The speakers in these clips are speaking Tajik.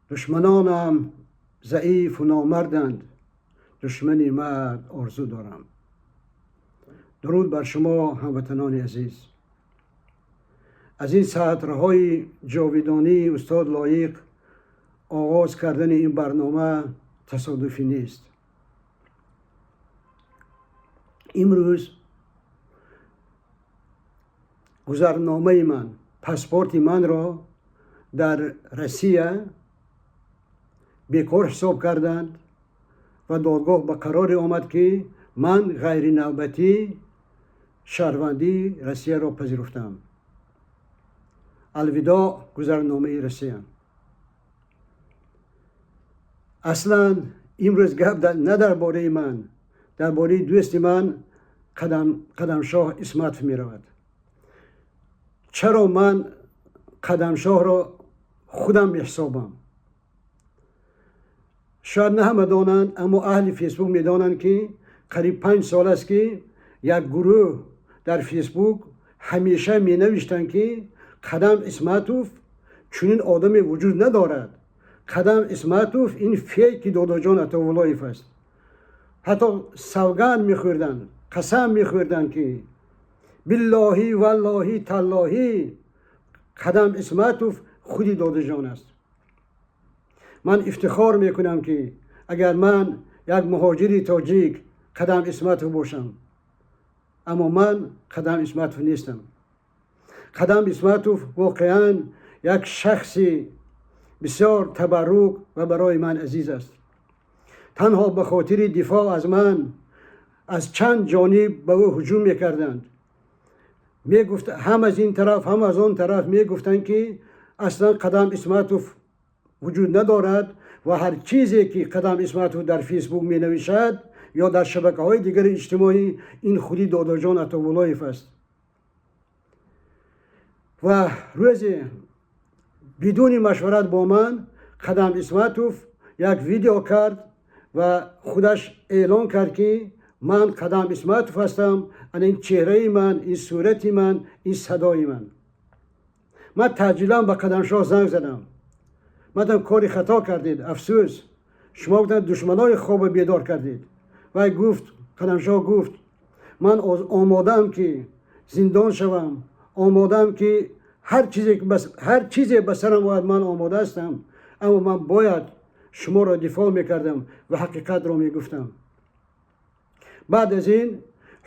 Душманонам заифу номарданд, душмани мард орзу дорам. Дуруд бар шумо, ҳамватанони азиз. Аз ин сатрҳои ҷовидонии устод Лоиқ оғоз кардани ин барнома тасодуфӣ нест. Имрӯз гузарномаи ман, паспорти манро дар Россия бекор ҳисоб карданд ва додгоҳ ба қароре омад, ки ман ғайринавбатӣ шаҳрвандии Россияро пазируфтам. Алвидоъ, гузарномаи Россия. Аслан имрӯз гап на дар бораи ман, дар бораи дӯсти ман Қадамшоҳ Исматов меравад. Чаро ман Қадамшоҳро худам меҳисобам? Шояд на ҳама донанд, аммо аҳли Фейсбук медонанд, ки қариб 5 сол аст, ки як гурӯҳ дар Фейсбук ҳамеша менавиштанд, ки Қадам Исматов чунин одаме вуҷуд надорад. Қадам Исматов ин фейки Додоҷон Атовуллоев аст. Ҳатто савганд мехӯрданд, қасам мехӯрданд, ки биллоҳӣ, валлоҳӣ, таллоҳӣ, Қадам Исматов худи Додоҷон аст. Ман ифтихор мекунам, ки агар ман як муҳоҷири тоҷик Қадам Исматов бошам, аммо ман Қадам Исматов нестам. Қадам Исматов воқеан як шахси бисёр табаррук ва барои ман азиз аст. Танҳо ба хотири дифоъ аз ман аз чанд ҷониб ба ӯ ҳуҷум мекарданд. Мегуфт, ҳам аз ин тараф, ҳам аз он тараф мегуфтанд, ки аслан Қадам Исматов вуҷуд надорад ва ҳар чизе ки Қадам Исматов дар Фейсбук менависад ё дар шабакаҳои дигари иҷтимоӣ, ин худи Додоҷон Атовуллоев аст. Ва рӯзе бидуни машварат бо ман Қадам Исматов як видео кард ва худаш эълон кард, ки ман Қадам Исматов ҳастам, ана ин чеҳраи ман, ин сурати ман, ин садои ман. Ман таъҷилан ба Қадамшоҳ занг задам. Ман кори хато кардед, афсӯс, шумо гуфтанд, душманои хоба бедор кардед. Вай гуфт, Қадамшоҳ гуфт: «Ман омодаам, ки зиндон шавам, омодаам, ки ҳар чизе ба сарам ояд, ман омода ҳастам, аммо ман бояд шуморо дифоъ мекардам ва ҳақиқатро мегуфтам». Баъд аз ин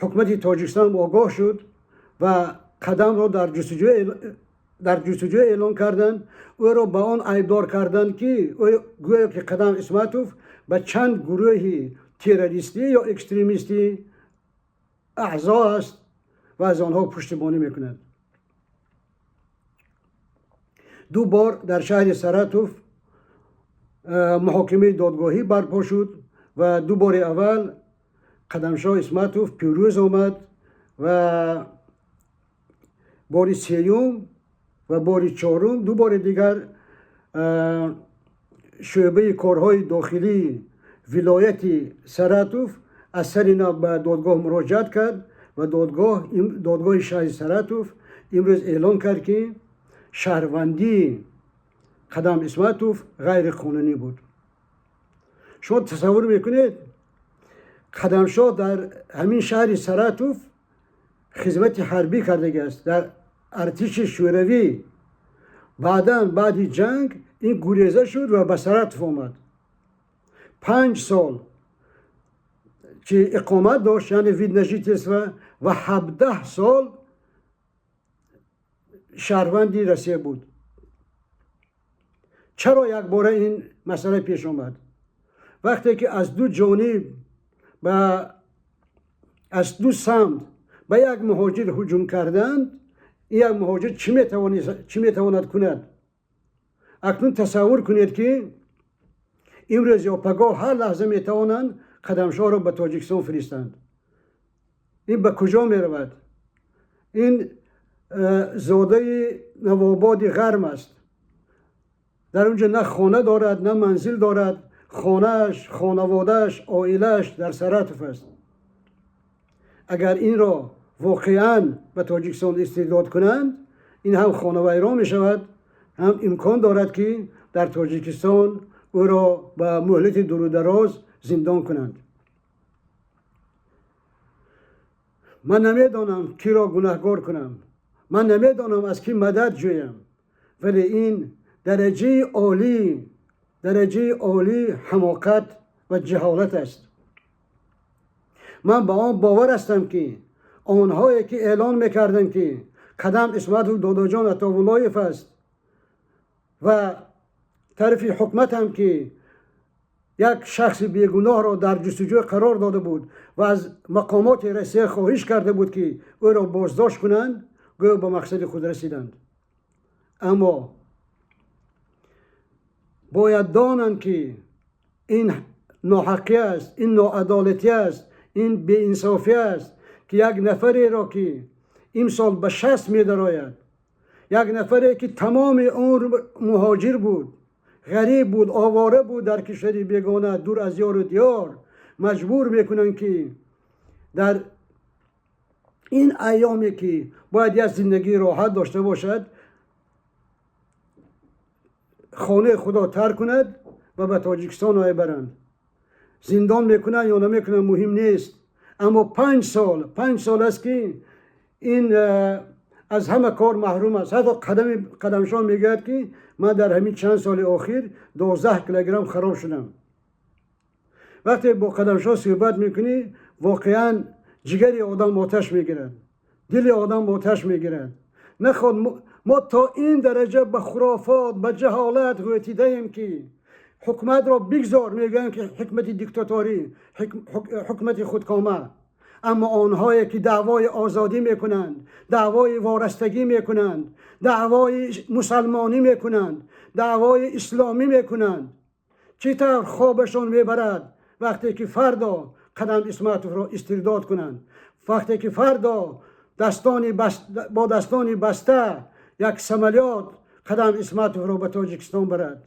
ҳукумати Тоҷикистон огоҳ шуд ва Қадамро дар ҷустуҷӯ эълон карданд. Ӯро ба он айбдор карданд, ки гӯё ки Қадам Исматов ба чанд гурӯҳи террористӣ ё экстремистӣ аъзо аст ва аз онҳо пуштибонӣ мекунад. Ду бор дар шаҳри Саратов муҳокимаи додгоҳӣ барпо шуд ва ду бори аввал Қадамшоҳ Исматов пирӯз омад ва бори сеюм ва бори чорум, ду бори дигар шӯъбаи корҳои дохилии вилояти Саратов аз сари нав ба додгоҳ муроҷиат кард ва додгоҳи шаҳри Саратов имрӯз эълон кард, ки шаҳрвандии Қадам Исматов ғайриқонунӣ буд. Шумо тасаввур мекунед, Қадамшоҳ дар ҳамин шаҳри Саратов хизмати ҳарбӣ кардагиаст дар артиши Шӯравӣ. Баъдан, баъди ҷанг, ин гуреза шуд ва ба Саратов омад. 5 сол чи иқомат дошт, яъне вид на жительство, ва 17 сол шаҳрванди Россия буд. Чаро якбора ин масъала пеш омад, вақте ки аз ду ҷониб ба аз ду самт ба як муҳоҷир ҳуҷум карданд? Ин як муҳоҷир чӣ метавонад кунад? Акнун тасаввур кунед, ки имрӯз ё пагоҳ, ҳар лаҳза метавонанд Қадамшоҳро ба Тоҷикистон фиристанд. Ин ба куҷо меравад? Ин зодаи Навободи Ғарм аст. Дар онҷо на хона дорад, на манзил дорад. Хонааш, хонаводааш, оилааш дар Саратов аст. Агар инро воқеан ба Тоҷикистон истирдод кунанд, ин ҳам хонавайрон мешавад, ҳам имкон дорад, ки дар Тоҷикистон ӯро ба муҳлати дуру дароз зиндон кунанд. Ман намедонам киро гунаҳгор кунам, ман намедонам аз кӣ мадад ҷӯям, вале ин дараҷаи олӣ, дараҷаи олӣ ҳамоқат ва ҷаҳолат аст. Ман ба он бовар ҳастам, ки онҳое ки эълон мекарданд, ки Қадам Исматов Додоҷон Атовуллоев аст ва тарафи ҳукумат ҳам ки як шахси бегуноҳро дар ҷустуҷӯ қарор дода буд ва аз мақомоти Россия хоҳиш карда буд, ки ӯро боздошт кунанд, гӯё ба мақсади худ расиданд. Аммо бояд донанд, ки ин ноҳаққӣ аст, ин ноадолатӣ аст, ин беинсофӣ аст, ки як нафареро, ки имсол ба 60 медарояд, як нафаре ки тамоми умр муҳоҷир буд, ғариб буд, овора буд, дар кишвари бегона, дур аз ёру диёр, маҷбур мекунанд, ки дар ин айёме ки бояд як зиндагии роҳат дошта бошад, хонаи худо тарк кунад ва ба Тоҷикистон оя баранд. Зиндон мекунанд ё намекунанд, муҳим нест, аммо 5 сол аст, ки ин аз ҳама кор маҳрум аст. Ҳатто Қадамшоҳ мегӯяд, ки ман дар ҳамин чанд соли охир 12 килограмм хароб шудам. Вақте бо Қадамшоҳ суҳбат мекунӣ, воқеан ҷигари одам оташ мегирад, дили одам оташ мегирад. Наход мо то ин дараҷа ба хурофот, ба ҷаҳолат ғӯтидаем, ки ҳукуматро бигзор, мегӯянд, ки ҳукумати диктаторӣ, ҳукумати худкома, аммо онҳое ки даъвои озодӣ мекунанд, даъвои ворастагӣ мекунанд, даъвои мусалмонӣ мекунанд, даъвои исломӣ мекунанд, чӣ тавр хобашон мебарад, вақте ки фардо Қадам Исматовро истирдод кунанд, вақте ки фардо бо дастони баста як самолёт Қадам Исматовро ба Тоҷикистон барад?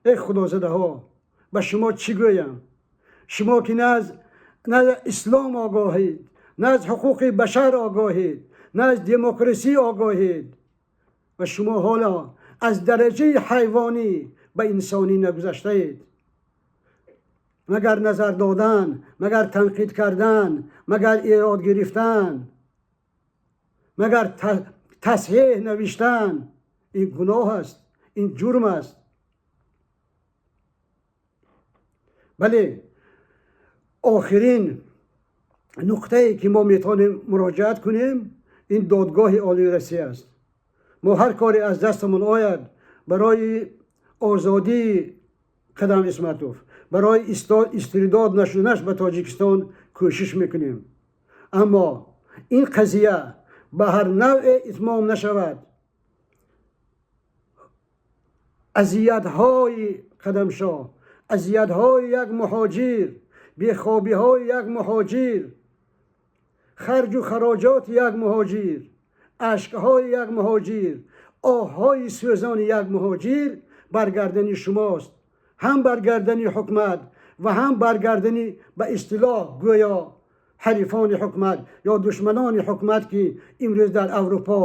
Эй худозадаҳо, ба шумо чӣ гӯям? Шумо ки на аз ислом огоҳед, на аз ҳуқуқи башар огоҳед, на аз демократсӣ огоҳед ва шумо ҳоло аз дараҷаи ҳайвонӣ ба инсонӣ нагузаштаед. Магар назар додан, магар танқид кардан, магар эрод гирифтан, магар тасҳеҳ навиштан ин гуноҳ аст, ин ҷурм аст? Бале, охирин нуқтае ки мо метавонем муроҷиат кунем, ин Додгоҳи Олии Россия аст. Мо ҳар коре аз дастамон ояд барои озодии Қадам Исматов, барои истирдод нашуданаш ба Тоҷикистон кӯшиш мекунем, аммо ин қазия ба ҳар навъе итмом нашавад, азиятҳои Қадамшоҳ, азиятҳои як муҳоҷир, бехобиҳои як муҳоҷир, харҷу хароҷоти як муҳоҷир, ашкҳои як муҳоҷир, оҳҳои сӯзони як муҳоҷир бар гардани шумост, ҳам бар гардани ҳукумат ва ҳам бар гардани ба истилоҳ гӯё ҳарифони ҳукумат ё душманони ҳукумат, ки имрӯз дар Аврупо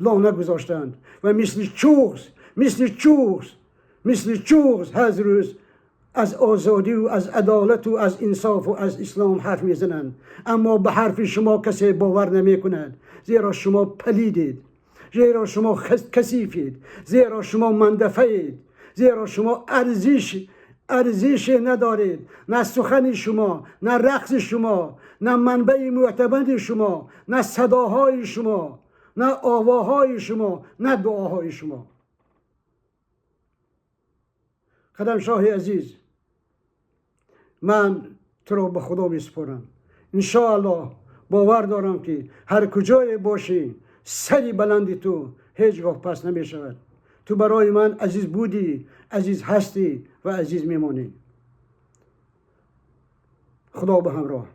лона гузоштанд ва мисли чуғз, мисли чуғз, мисли чуғз ҳар рӯз аз озодӣ аз адолату аз инсофу аз ислом ҳарф мезананд. Аммо ба ҳарфи шумо касе бовар намекунад, зеро шумо палидед, зеро шумо касифед, зеро шумо мандафаед, зеро шумо арзише надоред. На сухани шумо, на рақси шумо, на манбаи мӯътабари шумо, на садоҳои шумо, на овоҳои шумо, на дуоҳои шумо. Қадамшоҳи азиз, ман туро ба Худо месупорам. Иншоаллоҳ бовар дорам, ки ҳар куҷое бошӣ, сари баланди ту ҳеҷ гоҳ пас намешавад. Ту барои ман азиз будӣ, азиз ҳастӣ ва азиз мемонӣ. Худо ба ҳамроҳ.